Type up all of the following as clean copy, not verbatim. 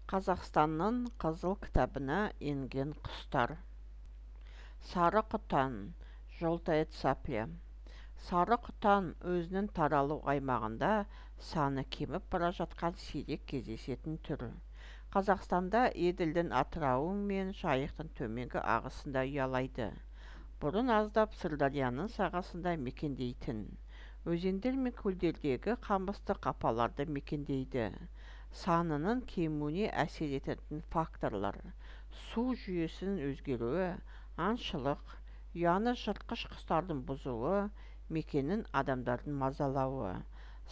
Қазақстанның Қызыл кітабына енген құстар. Сары құтан, желтая цапля. Сары құтан өзінің таралу аймағында саны кеміп бара жатқан сирек кездесетін түр. Қазақстанда Еділдің атырауы мен Жайықтың төменгі ағысында ұялайды. Бұрын аздап Сырдарияның сағасында мекендейтін. Өзендер мен көлдердегі қамысты қапаларды мекендейді. Санының кемуіне әсер ететін факторлар: су жүйесінің өзгеруі, аңшылық, ұяны жыртқыш құстардың бұзуы, мекенін адамдардың мазалауы.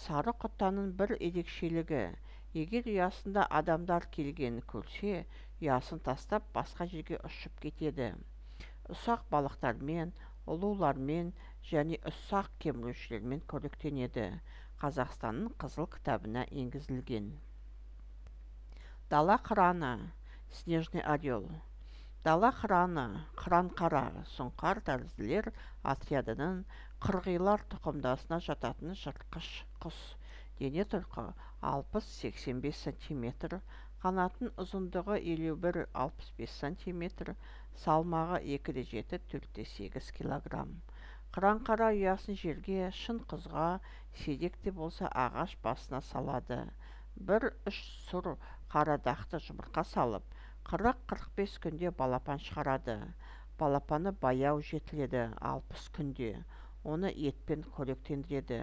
Сары құтанның бір ерекшелігі: егер ұясында адамдар келгенін көрсе, ұясын тастап басқа жерге ұшып кетеді. Ұсақ балықтармен, ұлулармен және ұсақ кемірушілермен қоректенеді. Қазақстанның Қызыл кітабына енгізілген. Дала қыраны, снежный орел. Дала қыраны, қыран қара, сұңқар тәрізділер отрядының қырғилар тұқымдасына жататын жыртқыш құс. Дене тұрқы 60-85 сантиметр, қанатының ұзындығы 51-65 сантиметр, салмағы 2,7-4,8 килограмм. Қыран қара ұясын жерге, шын құзға, сирек те болса ағаш басына салады. 1-3 сұр қара дақты жұмыртқа салып, 40-45 күнде балапан шығарады. Балапаны баяу жетіледі, 60 күнде. Оны етпен қоректендіреді.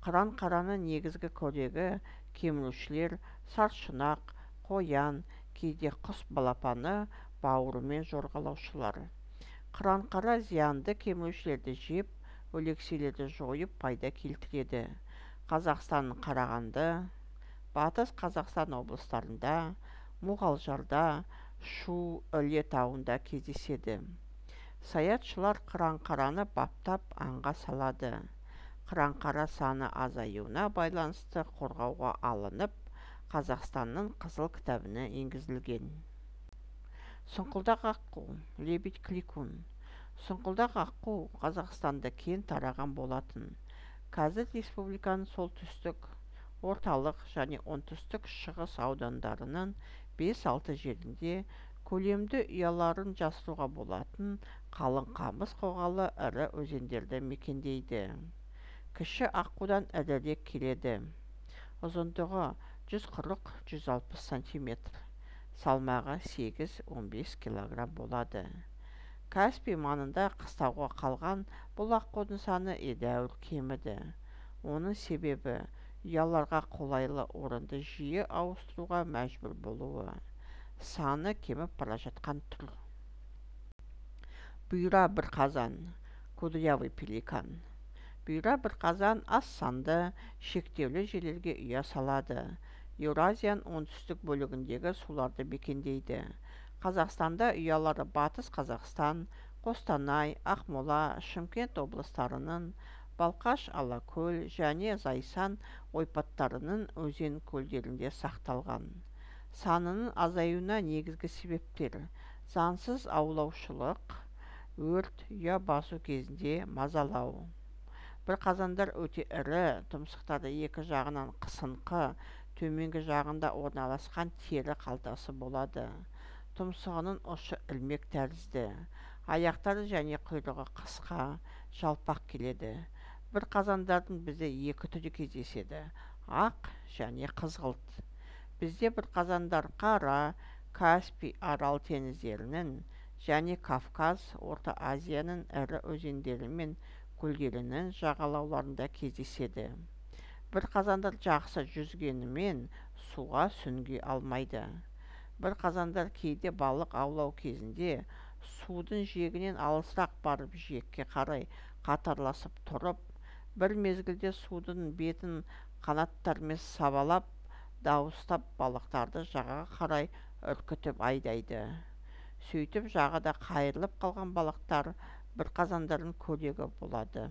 Қыран қараның негізгі қорегі кемірушілер, саршұнақ, қоян, кейде құс балапаны бауырымен жорғалаушылар. Қыран қара зиянды кемірушілерді жеп, өлекселерді жойып пайда келтіреді. Қазақстанның Қарағанды, Батыс Қазақстан облыстарында, Мұғалжарда, Шу, Іле тауында кездеседі. Саятшылар қыран қараны баптап аңға салады. Қыран қара саны азаюына байланысты қорғауға алынып, Қазақстанның Қызыл кітабына енгізілген. Сұңқылдақ аққу, лебедь кликун. Сұңқылдақ аққу Қазақстанда кең тараған болатын. Қазір республиканың солтүстік, орталық және оңтүстік шығыс аудандарының 5-6 жерінде көлемді ұяларын жасыруға болатын қалың қамыс қоғалы ірі өзендерді мекендейді. Кіші аққудан ірірек келеді. Ұзындығы 140-160 сантиметр, салмағы 8-15 килограмм болады. Каспий маңында қыстауға қалған бұл аққудың саны едәуір кеміді. Оның себебі ұяларға қолайлы орынды жиі ауыстыруға мәжбүр болуы. Саны кеміп бара жатқан түр. Бұйра бірқазан, кудрявый пеликан. Бұйра бірқазан аз санды, шектеулі жерлерге ұя салады. Еуразияның оңтүстік бөлігіндегі суларды мекендейді. Қазақстанда ұялары Батыс Қазақстан, Қостанай, Ақмола, Шымкент облыстарының, Балқаш, Алакөл және Зайсан ойпаттарының өзен көлдерінде сақталған. Санының азаюына негізгі себептер: заңсыз аулаушылық, өрт, ұя басу кезінде мазалау. Бірқазандар өте ірі, тұмсықтары екі жағынан қысыңқы, төменгі жағында орналасқан тері қалтасы болады. Тұмсығының ұшы ілмек тәрізді, аяқтары және құйрығы қысқа, жалпақ келеді. Бірқазандардың бізде екі түрі кездеседі: ақ және қызғылт. Бізде бірқазандар Қара, Каспий, Арал теңіздерінің және Кавказ, Орта Азияның ірі өзендері мен көлдерінің жағалауларында кездеседі. Бірқазандар жақсы жүзгенімен суға сүңги алмайды. Бірқазандар кейде балық аулау кезінде судың жиегінен алысырақ барып жиекке қарай қатарласып тұрып, бір мезгілде судың бетін қанаттарымен сабалап, дауыстап балықтарды жағаға қарай үркітіп айдайды. Сөйтіп жағада қайырылып қалған балықтар бірқазандардың қорегі болады.